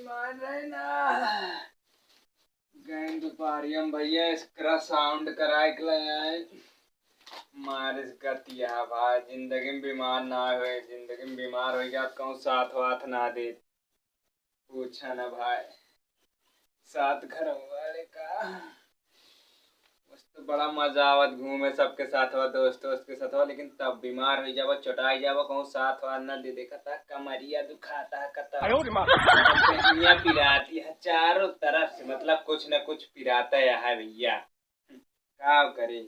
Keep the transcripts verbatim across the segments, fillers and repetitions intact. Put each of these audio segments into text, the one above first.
मार रहे ना। गए दुपहरिया में भैया इसका साउंड कराए के ले आए। मारिस गतिया भाई, जिंदगी में बीमार ना होए, जिंदगी में बीमार हो जात कहूँ साथ वाथ ना दे। पूछा ना भाई, साथ घर वाले का। बस तो बड़ा मजा आवत घूमे सबके साथवा, दोस्त दोस्त के साथवा, लेकिन तब बीमार हो जाबो, चोटाई जाबो, कहूँ साथ वाथ ना दे। देखा था कमरिया दुखाता है कतवा। आयो रे माँ। दुनिया पिराती है चारों तरफ से, मतलब कुछ न कुछ पिराता है भैया। का करी,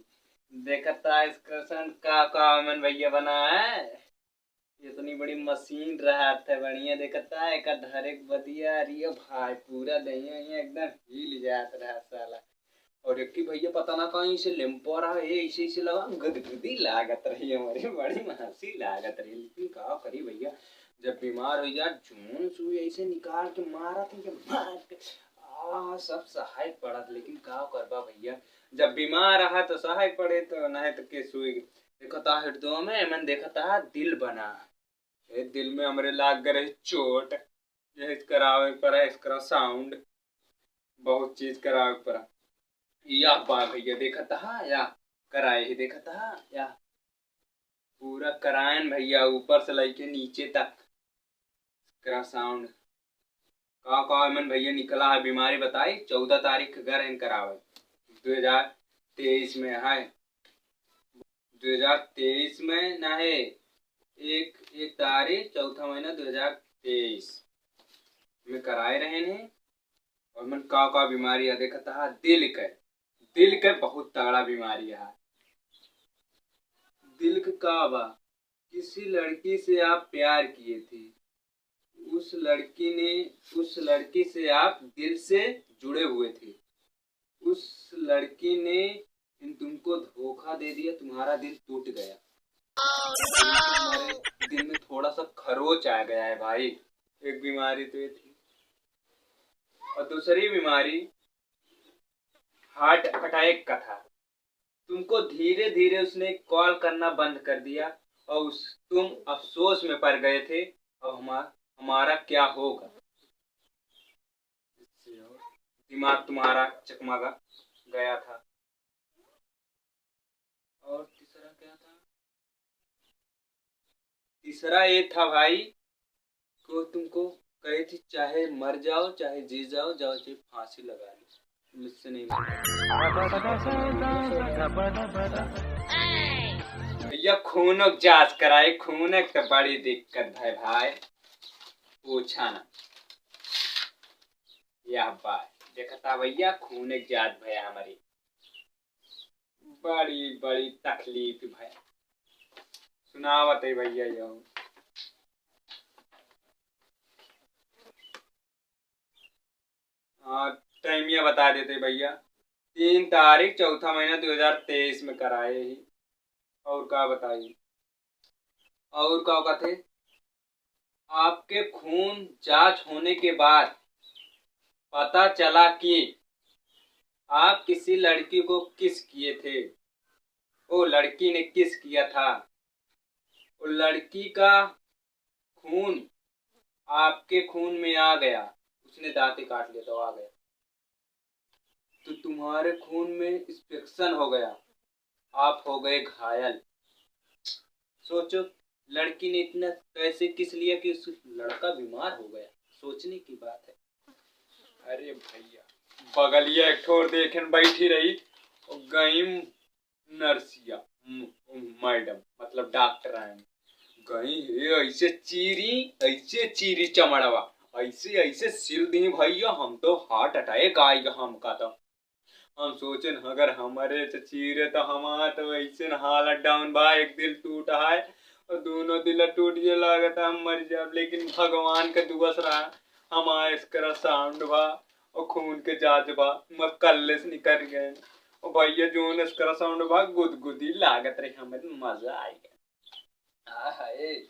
देखता इसका सन का का अमन भैया बना है। इतनी बड़ी मशीन रहत है, बढ़िया देखता है, एका धरे के बदिया, अरे भाई, पूरा दहिया हिया एकदम हिल जात रहा साला। और एक ही भैया पता ना कहीं से लेम्पो रहा है, ऐसे ऐसे लगा गुदगुदी लागत रही हमारी, बड़ी हंसी लागत रही। लेकिन का करी भैया, जब बीमार हो जा, जोन सुई ऐसे निकाल के मारत है, मार के आ सब सहाय पड़त। लेकिन का करबा भैया, जब बीमार रहा तो सहाय पड़े, तो नहीं तो के सुई। देखता हृदय में, मन देखता दिल बना। ए दिल में हमरे लाग गए रही चोट, यही करावे पड़ा, इसका साउंड, बहुत चीज करावे पड़ा। या बा भैया, देखता हा या कराए ही, देखता हा या पूरा करायन भैया, ऊपर से लेके नीचे तक। इसका साउंड का का मन भैया निकला है बीमारी बताई, चौदह तारीख के घर इन करावे, दो हजार तेईस में है। दो हजार तेईस में ना है, एक, एक तारीख, चौथा महीना दो हजार तेईस में कराए रहे ने। और मन का का बीमारी है, देखता हा दिल के, दिल के बहुत तगड़ा बीमारी है। दिल के का बा, किसी लड़की से आप प्यार किए थे, उस लड़की ने, उस लड़की से आप दिल से जुड़े हुए थे, उस लड़की ने तुमको धोखा दे दिया, तुम्हारा दिल टूट गया। तुम्हारे दिल में थोड़ा सा खरोच आ गया है भाई। एक बीमारी तो ये थी, और दूसरी बीमारी हार्ट अटैक का था। तुमको धीरे धीरे उसने कॉल करना बंद कर दिया और उस, तुम अफसोस में पड़ गए थे। अब हमार-, हमारा क्या होगा? दिमाग तुम्हारा चकमगा गया था। और तीसरा क्या था? तीसरा ये था भाई, को तुमको कही थी, चाहे मर जाओ, चाहे जी जाओ, जाओ चाहे फांसी लगा लो, मुझसे नहीं मिलना। भैया खूनक जांच कराए, खूनक तो बड़ी दिक्कत है भाई, पूछा ना। यह बात देखता भैया, खूनक जांच भैया हमारी बड़ी बड़ी तकलीफ भैया। सुनावत है भैया यो। हाँ, टाइमिया बता देते भैया, तीन तारीख चौथा महीना दो हजार तेईस में कराए ही। और का बताई, और का कहते, आपके खून जांच होने के बाद पता चला कि आप किसी लड़की को किस किए थे, वो लड़की ने किस किया था, वो लड़की का खून आपके खून में आ गया, उसने दांत ही काट लिया तो आ गया, तो तुम्हारे खून में इंफेक्शन हो गया, आप हो गए घायल। सोचो, लड़की ने इतना कैसे किस लिया कि उस लड़का बीमार हो गया। सोचने की बात है। अरे भैया, बगलिया एक ठोर देखेन बैठी रही, और गईम नर्सिया, म-, मैडम, मतलब डॉक्टर आए, गई हे ऐसे चीरी, ऐसे चीरी चमड़वा, ऐसे, ऐसे सिल दी भैया, हम तो हार्ट अटैक आएगा हमका तो। हम सोचेन, अगर हमरे से चीरे तो हमार तो ऐसे न हालत डाउन बा, एक दिल टूटा है और दोनों दिल टूट ये लागत है, हम मर जाब। लेकिन भगवान का दुआ से रहा, हमार इसकरा साउंड बा और खून के जांच बा, मैं कल्ले से निकल गए। और भैया जोन इसकरा साउंड बा, गुदगुदी लागत रही, हमें मजा आ गया। आहा, ए,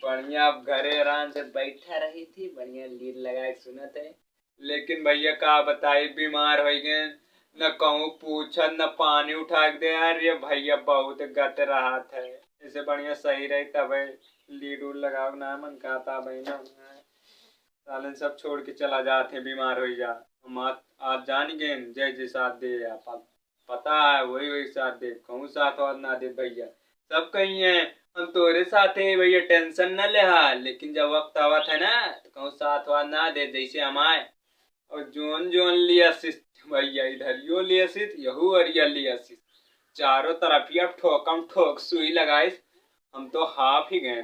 बढ़िया अब घरे आराम से बैठा रही थी, बढ़िया लीड लगा के सुनत है। लेकिन भैया का बताई, बीमार हो गए, न कहूँ पूछत, न पानी उठा के दे। अरे भैया बहुत गत रहत है, इसे बढ़िया सही रही तब लीड उड लगाओ ना, मन कहता भाई ना। सालन सब छोड़ के चला जात है, बीमार होइ जा। हम आज, आज जान गए, जय जय साथ दे आपा। पता है, वही वही साथ दे, कहूँ साथ वाथ ना दे भैया। सब कही है, हम तोरे साथ है भैया, tension न लेहा, लेकिन जब वक्त आवत है ना, तो कहूँ साथ वाथ ना दे, जैसे हम आए। और जोन जोन लियासिस भैया, इधरियो लियासिस, यहू अरिया लियासिस, चारों तरफिया ठोकम ठोक सुई लगाइस। हम तो हाँफ ही गए,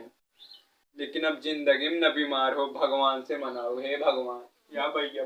लेकिन अब जिंदगी में न बीमार हो, भगवान से मनाओ, हे भगवान। या भैया,